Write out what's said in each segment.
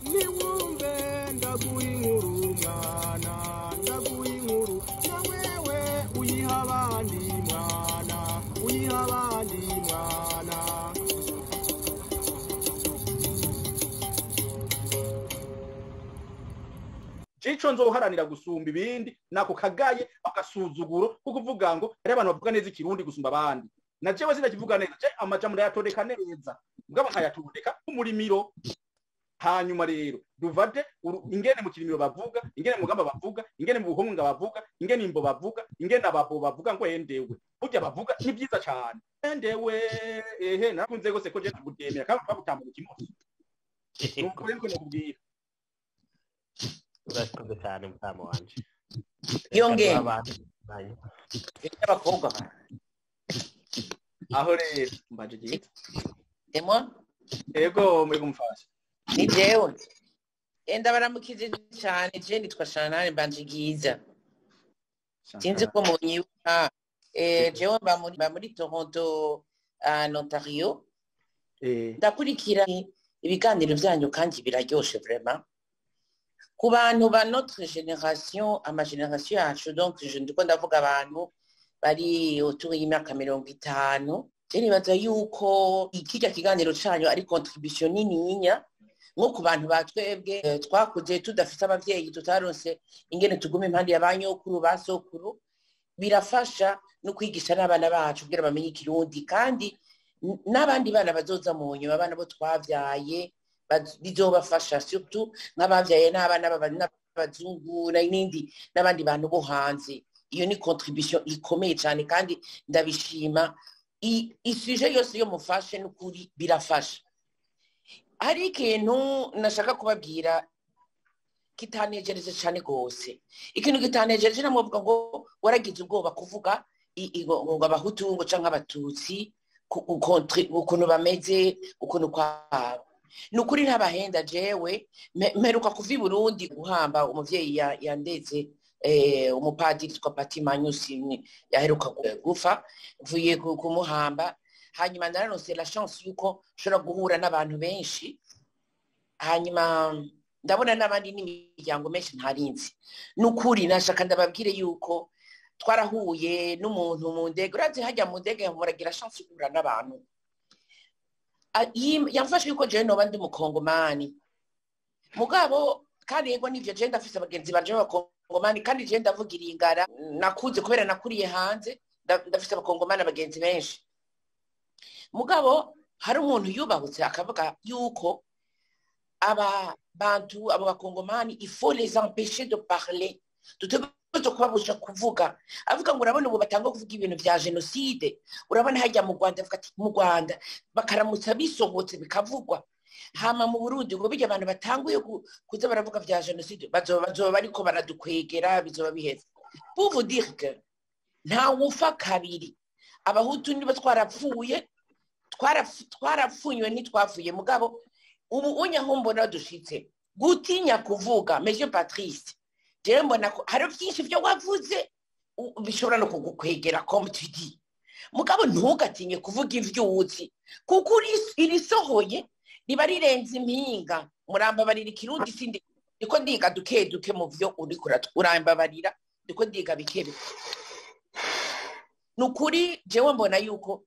Niwumve ndaguha inkuru mwana, ndaguha inkuru na wewe uyiha abandi mwana, uyiha abandi mwana. Ico nzoharanira gusumba ibindi nako kagaye agasuzuguro ko kuvuga ngo ari abantu bavuga neza ikirundi gusumba abandi. Na jewe sinakivuga neza, je amajambo ndayatondeka neza, mugabo nkayatondeka nk'umurimiro. Hanyuma rero duvate ingene mu kirimiro bavuga, ingene mu mugamba bavuga, ingene mu buhunga bavuga, ingene imbo bavuga, ingene ababo bavuga ngo endewe. Burya bavuga ni byiza cyane. Endewe ehe narakunze gose ko je nagudemera kandi twagutamba mu kimoto. Nuko rero nakubwira. Urakoze cyane mutama wanje. Yongeye. Abakobwa. Aho rero mbaje gito. Demo? Ego muri kumfasha. Ni jewe. Enda baramukije cyane, je nitwa Shanane Mbanjigiza. Sinzi ko munyibuka. Jewe mba muri Toronto en Ontario. Ndakurikira ibiganiro byanyu kandi biraryoshe vraiment. Ku bantu ba notre génération, ama génération yacu, donc je ndiko ndavuga abantu bari autour y'imyaka 50, je nibaza yuko ikijya kiganiro canyu ari contribution nininya nko ku bantu batwebwe twakuze tudafite abavyeyi, tutaronse ingene tugume impande y'abanyokuru basokuru, birafasha no kwigisha n'abana bacu kugira bamenye ikirundi, kandi n'abandi bana bazoza mu nyuma, abana bo twavyaye bizobafasha, surtout nk'abavyaye n'abana b'abazungu n'indi n'abandi bantu bo hanze. Iyo ni contribution ikomeye cyane kandi ndabishima. Isuje yose yo mufashe n'ukuri birafasha. Hari ikintu nashaka kubabwira kitanejereje cyane gose. Ikintu kitanejereje namwe ngo waragize ubwoba kuvuga ngo abahutu ngo canke abatutsi ukuntu bameze, ukuntu kwabo. Nukuri ntabahenda jewe mperuka kuva i Burundi guhamba umuvyeyi yandeze, umupadiri twa Pati Manyusi yaheruka gufa, mvuye kumuhamba. Hanyuma ndaronse la chance yuko nshobora guhura n'abantu benshi, hanyuma ndabona n'abandi n'imiryango menshi ntarinzi. Nukuri nashaka ndababwire yuko twarahuye n'umuntu mu ndege, urazi hajya mu ndege muragira chance guhura n'abantu. Yamfashe yuko jewe noba ndi mukongomani, mugabo kandi yego nivyo je ndafise abagenzi banje b'abakongomani, kandi je ndavugira ingara nakuze kubera nakuriye hanze, ndafise abakongomani abagenzi benshi. Mugabo hari umuntu yubahutse akavuga yuko aba bantu abo bakongomani il faut les empêcher de parler, tutegerezwa kubabuza kuvuga. Avuga ngo urabona ubu batanga kuvuga ibintu vya genocide, urabona hajya mu Rwanda, avuga ati mu Rwanda bakaramutsa bisohotse bikavugwa, hama mu Burundi ngo bijya abantu batanguye kuza baravuga vya genocide bazoba bariko baradukwegera, bizoba biheze. Pour vous dire que nta wufa kabiri, abahutu nibo twarapfuye, twarapfunywe ntitwavuye, mugabo ubu unyaho mbona dushitse gutinya kuvuga. Monsieur Patrice, jewe mbona ko hari byinshi byo wavuze bishobora no kugukwegera comme tu dis, mugabo ntugatinye kuvuga ivyo uzi, kuko irisohoye riba rirenze impinga. Murambabarira ikirundi sindi ndiko ndiga duke duke mu vyo uriko urambabarira, ndiko ndiga bikebe. Nukuri jewe mbona yuko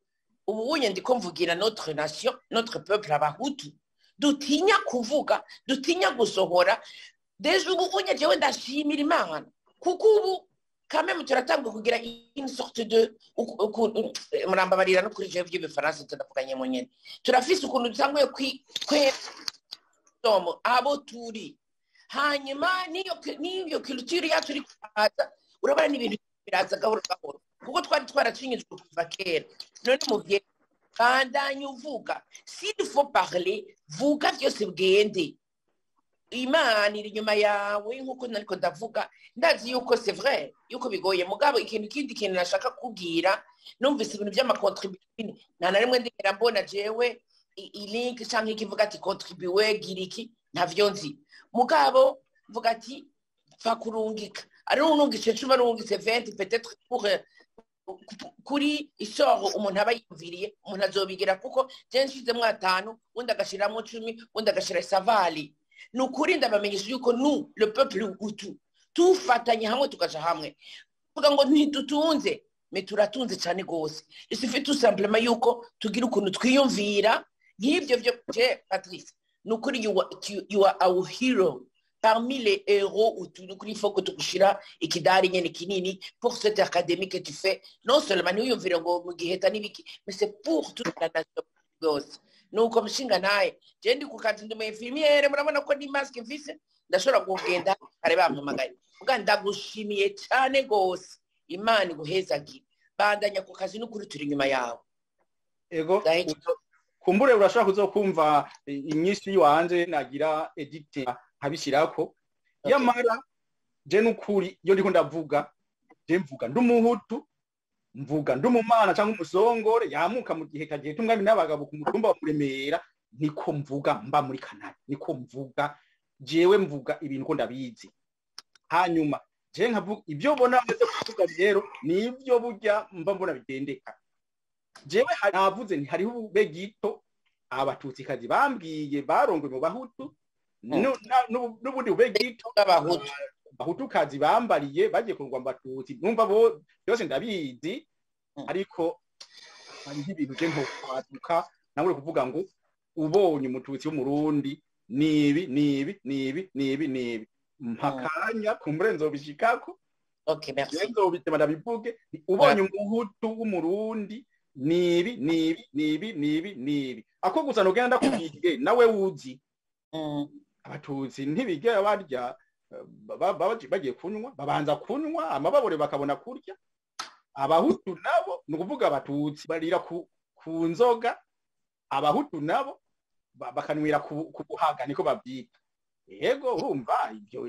ubu unye ndiko mvugira notre nation, notre peuple abahutu, dutinya kuvuga, dutinya gusohora. Deja ubu unye jewe ndashimira Imana, kuko ubu quand même turatanga kugira une sorte de murambabarira no kuri jewe by'ibifaransa tudavuganye mu nyene, turafise ukuntu dutanguye kwe abo turi. Hanyuma niyo culture yacu iri kuza, urabona n'ibintu biraza gahoro gahoro, kuko twari twaracinyijwe kuva kera. None muvye bandanye uvuga, s'il faut parler vuga vyose bwende, Imana iri inyuma yawe. Nkuko nariko ndavuga ndazi yuko c'est vrai yuko bigoye, mugabo ikintu kindi kintu nashaka kubwira, numvise ibintu by'ama contribution, nta na rimwe ndigera mbona jewe i link canke ikivuga ati contribuer giriki, ntavyo nzi. Mugabo mvuga ati pfa kurungika, ari urungitse 10, arungitse 20 peut-être pour kuri isoro umuntu aba yumviriye, umuntu azobigira, kuko je nshizemwo 5 undi agashiramo 10 undi agashira savali. Ni ukuri ndabamenyesha yuko nous, le peuple hutu, tufatanye hamwe, tukaja hamwe, tuvuga ngo ntitutunze, mais turatunze cyane gose. Il suffit tout simplement yuko tugira ukuntu twiyumvira nk'ibyo byo. Je Patrice, ni ukuri you are our hero parmi les héros hutu. Ni ukuri il faut que tugushira ikidari nyene kinini pour cette académie que tu fais. Non seulement ntiwiyumvire ngo mu Giheta n'ibiki, mais c'est pour toute la nation rwose. Nuko mushinga naye, je ndi ku kazi, ndi mu infirmière, murabona ko ni masque mfise, ndashobora kugenda kare bampamagaye. Muga ndagushimiye cyane rwose, Imana iguhezagire, bandanya ku kazi, n'ukuri turi inyuma yawe. Ego. Ndahejeje. Kumbure urashobora kuzokumva inyishu yiwanje nagira edit nkabishirako. Yamara je nukuri iyo ndiko ndavuga, je mvuga ndi umuhutu, mvuga ndi umumana cyangwa umusongore yamuka mu gihe kagihe tumwami n'abagabo ku mutumba wa Muremera, niko mvuga. Mba muri Canada, niko mvuga. Jewe mvuga ibintu ko ndabizi. Hanyuma je nkavuga ibyo mbona maze kuvuga. Rero nibyo burya mba mbona bigendeka. Jewe navuze nti hariho ububegito Abatutsikazi bambwiye barongoye mu Bahutu, n'ubundi bubegito bw'Abahutu. Bahutukazi bambariye bagiye kurwa mu Batutsi. Numva bo byose ndabizi. Ariko hariho ibintu je ntokwaduka nawe kuvuga ngo ubonye Umututsi w'Umurundi nibi nibi nibi nibi nibi. Mpakanya kumbure nzobishikako. Okay, merci. Je nzobitema ndabivuge. Ubonye Umuhutu w'Umurundi nibi nibi nibi nibi nibi. Ako gusa nogenda ndakubwiye nawe wuzi. Abatutsi ntibigera barya, bagiye kunywa, babanza kunywa amababure bakabona kurya. Abahutu nabo, ni ukuvuga Abatutsi barira ku nzoga, Abahutu nabo bakanywera ku buhaga, niko babyita. Yego, urumva ibyo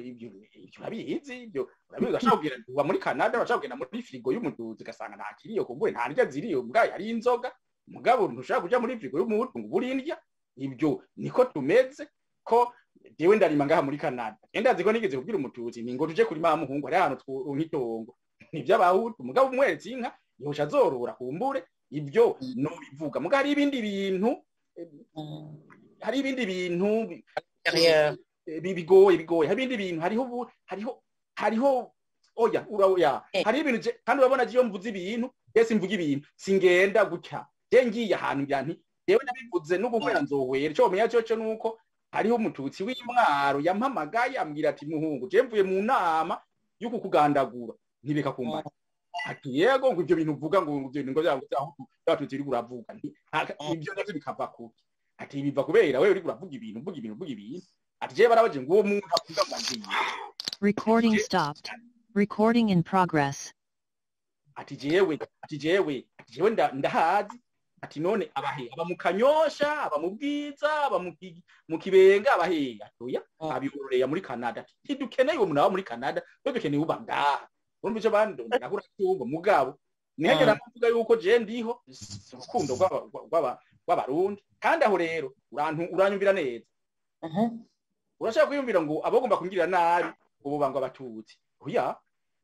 urabizi, ibyo urabizi. Urashobora kugenda, uba muri Canada, urashobora kugenda muri firigo y'Umututsi ugasanga nta kiriyo, kumbure nta ndya ziriyo, mbwa ari inzoga. Mugabo ntushobora kuja muri firigo y'Umuhutu ngo ubure indya. Ibyo niko tumeze. Ko jewe ndarima ngaha muri Canada, ndazi ko nigeze kubwira Umututsi ni ngo tuje kurima muhungu, hari ahantu nk'itongo n'ivy'Abahutu, mugabo umweretse inka yoca azorora. Kumbure ibyo nobivuga, mugabo hari ibindi bintu, hari ibindi bintu Derrière. bigoye, hari ibindi bintu, hariho ubu hariho oya ura oya. Hari ibintu kandi urabona iyo mvuze ibintu, ese mvuga ibintu singenda gutya. Je ngiye ahantu ngira nti jewe nabivuze n'uguhwera nzohwera. Ico womenya coco nuko hariho Umututsi w'Imwaro yampamagaye ambwira ati: "Muhungu, je mvuye mu nama y'uku kugandagura, ntibeka kumbara." Ati: "Yego," ngo ivyo bintu uvuga, ngo ivyo bintu ngo by'Abatutsi uri uravuga, nti ibyo navyo bikava kuki? Ati: "Biva kubera wewe uriko uravuga ibintu, uvuga ibintu, uvuga ibintu." Ati: "Jewe barabaje ngo uwo muntu avuga ngo agiye." Recording stopped. Recording in progress. Ati jewe ndahazi. Ati: "None abahe? Aba mu Kanyosha, aba mu Bwiza, aba mu Kibenga, abahe?" Atoya abibororeye muri Canada. Ati: "Ntidukeneye uwo muntu aba muri Canada, twe dukeneye uba ngaha." Urumva ico bandondera uracyumva. Mugabo ntihagera kuvuga yuko je ndiho si urukundo rw'Abarundi. Kandi aho rero uranyumvira neza. Urashaka kwiyumvira ngo abagomba kungirira nabi ubu bangwa Abatutsi. Oya,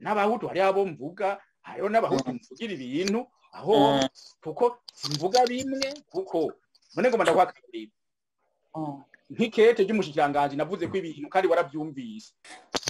n'Abahutu hariho abo mvuga, hariho n'Abahutu mvugira ibintu aho, kuko simvuga bimwe. Kuko none ngoma ndakwakirira nk'ikete ry'umushikiranganji navuze ko ibintu kandi warabyumvise,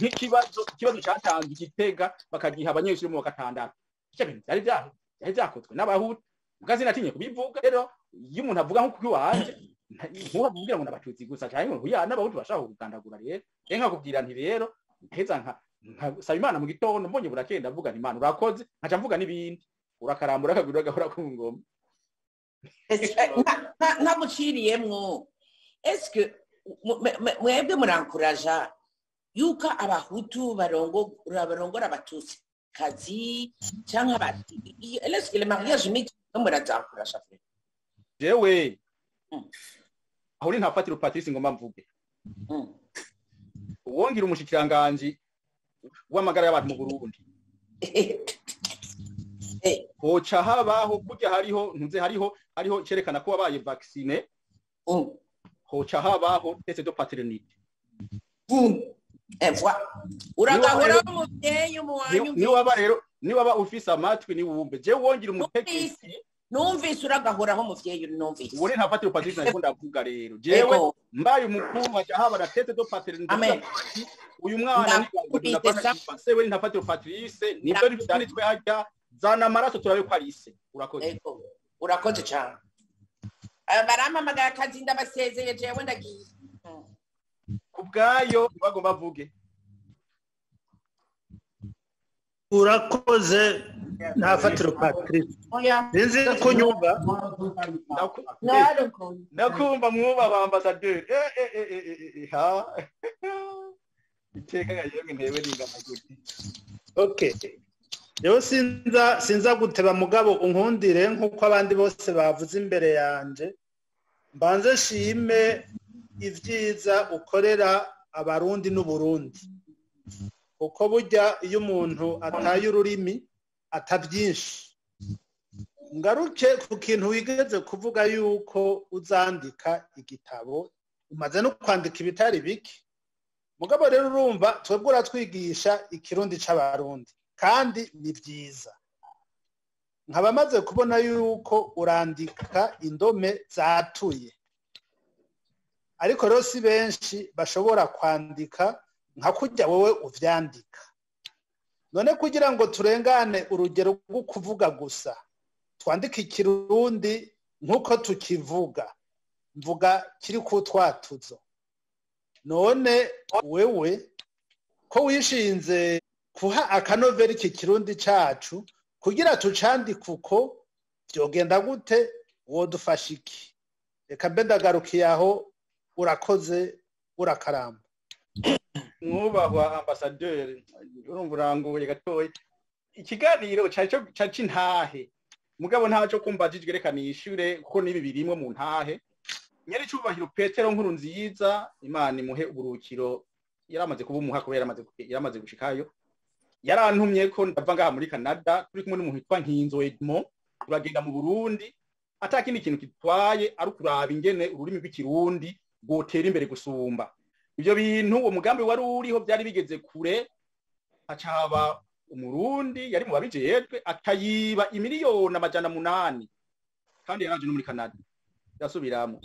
nk'ikibazo, ikibazo cyatanzwe Igitega bakagiha abanyeshuri mu wa gatandatu. Ivyo bintu byari vyakozwe n'Abahutu, muga sinatinye kubivuga. Rero iyo umuntu avuga nk'uko iwanje, ntubavugira ngo n'Abatutsi gusa canke ngo ya n'Abahutu bashaka kugandagura. Rero nkakubwira nti rero mpeza nka nkasaba Imana mu gitondo, mbonye burakenda ndavuga nti: "Imana urakoze," nkaca mvuga n'ibindi. Urakarambura akaguru gahora ku ngoma. Ntaguciriyemwo, eske mwebwe murankuraja yuko Abahutu barongora Abatutsi kazi canke est-ce que le mariage mixte murazankuraja? Jewe aho ni ntafatira Patrice ngomba mvuge. Uwongira umushikiranganji w'amagara y'abantu mu Burundi, hoca habaho kurya hariho ntuze hariho cerekana ko wabaye vacciné, hoca habaho test de paternité. Uragahora umuvyeyi umuwanyu. Niwaba rero niwaba ufise amatwi niwumve. Je wongira umutegetsi Numvise uragahoraho muvyeyi, numvise. Uwo ni Ntafatiro Patrice nariko ndavuga rero. Jewe mbaye umukuru haca haba na tête de paternité. Uyu mwana ni se we Ntafatiro Patrice, nibyo vyanditswe harya, zana amaraso turabe ko ari se. Urakoze. Ego, urakoze cyane. Barampamagara akazi, ndabasezeye, jewe ndagiye. Kubwayo bagomba avuge. Urakoze Ntafatiro Patrice. Sinzi ko nyumva. Ndakumva mwubaha ambasaderi. Ha, iteka yemwe ntewe ningana gute? Okay, rero sinza guteba, mugabo unkundire nk'uko abandi bose bavuze imbere yanje, mbanze nshime ibyiza ukorera Abarundi n'Uburundi, kuko burya iyo umuntu ataye ururimi ata byinshi. Ngaruke ku kintu wigeze kuvuga yuko uzandika igitabo, umaze no kwandika ibitari bike. Mugabo rero urumva twebwe uratwigisha ikirundi c'Abarundi kandi ni byiza, nkaba maze kubona yuko urandika indome zatuye, ariko rero si benshi bashobora kwandika nka kurya wowe uvyandika. None kugira ngo turengane urugero rwo kuvuga gusa, twandike ikirundi nk'uko tukivuga, mvuga kiri ku twatuzo, none wewe ko wishinze kuha akanovera iki kirundi cacu kugira tucandike uko, vyogenda gute? Wodufasha iki? Reka mbe ndagarukiye aho. Urakoze, urakaramba. Mwubahwa ambasaderi, urumva uranguye gatoya. Ikiganiro cari c'intahe, mugabo ntaco kumbajijwe, reka nishure kuko nibi birimwo mu ntahe. Nyari cubahiro Petero Nkuru Nziza, Imana imuhe uburukiro, yaramaze kuba umuha kuba yaramaze gushikayo, yarantumye ko ndava ngaha muri Canada turi kumwe n'umuntu witwa Nkinzo Edmond, turagenda mu Burundi ata kindi kintu kitwaye ari ukuraba ingene ururimi rw'ikirundi rwotera imbere gusumba. Ivyo bintu, uwo mugambi wari uriho, byari bigeze kure, haca haba umurundi yari mu babijejwe akayiba 800,000,000, kandi yaraje no muri Canada yasubiramo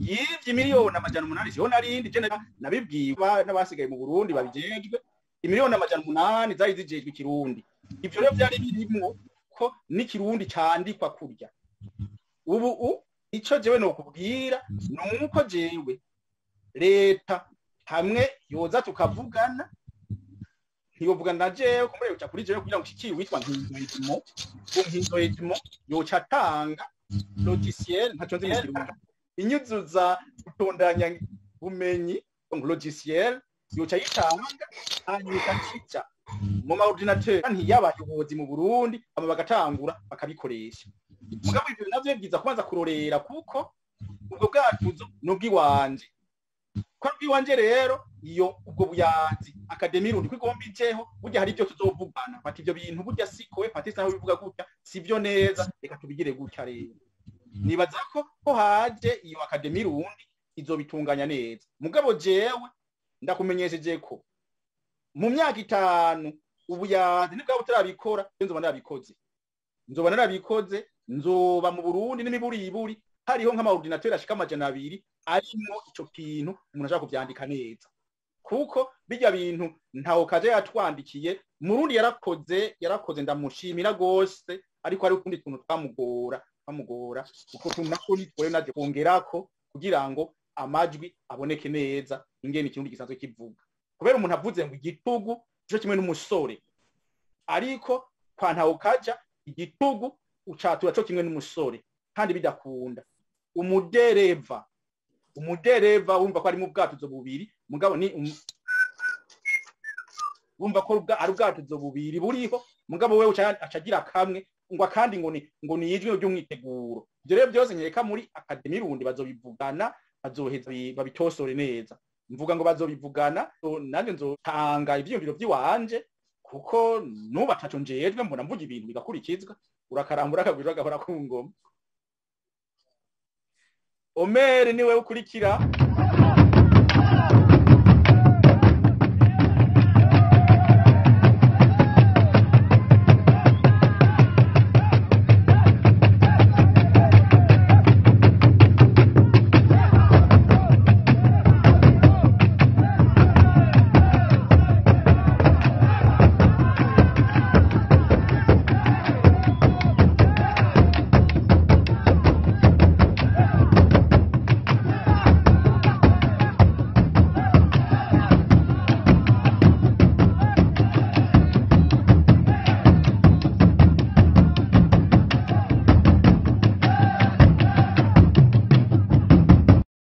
yivye 800,000,000. Siho narindi je, nabibwiwe n'abasigaye mu Burundi babijejwe. 800,000,000 zari zijejwe ikirundi. Ivyo rero byari birimwo ko n'ikirundi candikwa kurya ubu. Ico jewe nokubwira nuko jewe leta hamwe yoza tukavugana, ntiyovugana na jewe kumure, yoca kuri jewe kugira ngo ushikire witwa Nkinzo Edmond. Nkinzo Edmond yoca atanga logiciel, ntaco nzi mu Kirundi, inyuzuza gutondanya bumenyi, logiciel yoca yitanga, hanyuma ikacica mu ma ordinateur ntiyabayobozi mu Burundi, hama bagatangura bakabikoresha. Mugabo ivyo navyo byiza kubanza kurorera, kuko ubwo bwatuzo nubw'iwanje, ko bw'iwanje rero iyo ubwo buyanzi Académie Rundi kwigomba ijeho, burya hari ibyo tuzovugana bati ibyo bintu burya siko we Patrice aho bivuga gutya sivyo neza, reka tubigire gutya. Rero nibaza ko haje iyo Académie Rundi izobitunganya neza. Mugabo jewe ndakumenyesheje ko mu myaka 5 ubuyanzi nibwo butarabikora, nzoba narabikoze, nzoba narabikoze, nzoba mu Burundi n'imiburiburi hariho nk'ama ordinateur ashika 200 arimo ico kintu umuntu ashaka kuvyandika neza, kuko bijya bintu ntawo kaje yatwandikiye. Murundi yarakoze, yarakoze, ndamushimira gose, ariko hari ukundi tuntu twamugora, uko tuntu nako nitwoye naje kongerako kugira ngo amajwi aboneke neza ingene ikirundi gisanzwe kivuga. Kubera umuntu avuze ngo igitugu cyo kimwe n'umusore, ariko kwa ntawo kaja igitugu ucatura cyo kimwe n'umusore kandi bidakunda. Umudereva wumva ko ari mu bwatuzo bubiri, mugabo ni wumva ko ari ubwatuzo bubiri buriho, mugabo wewe acagira kamwe ngo akandi ngo ni ijwi ry'umwiteguro. Ivyo rero byose nkeka muri Académie Rundi bazobivugana, bazoheza babitosore neza. Mvuga ngo bazobivugana, nanjye nzotanga ivyiyumviro vy'iwanje, kuko nubu ataco njejwe, mbona mvuga ibintu bigakurikizwa. Urakarambura akagwira agahora ku ngoma. Omeri niwe ukurikira.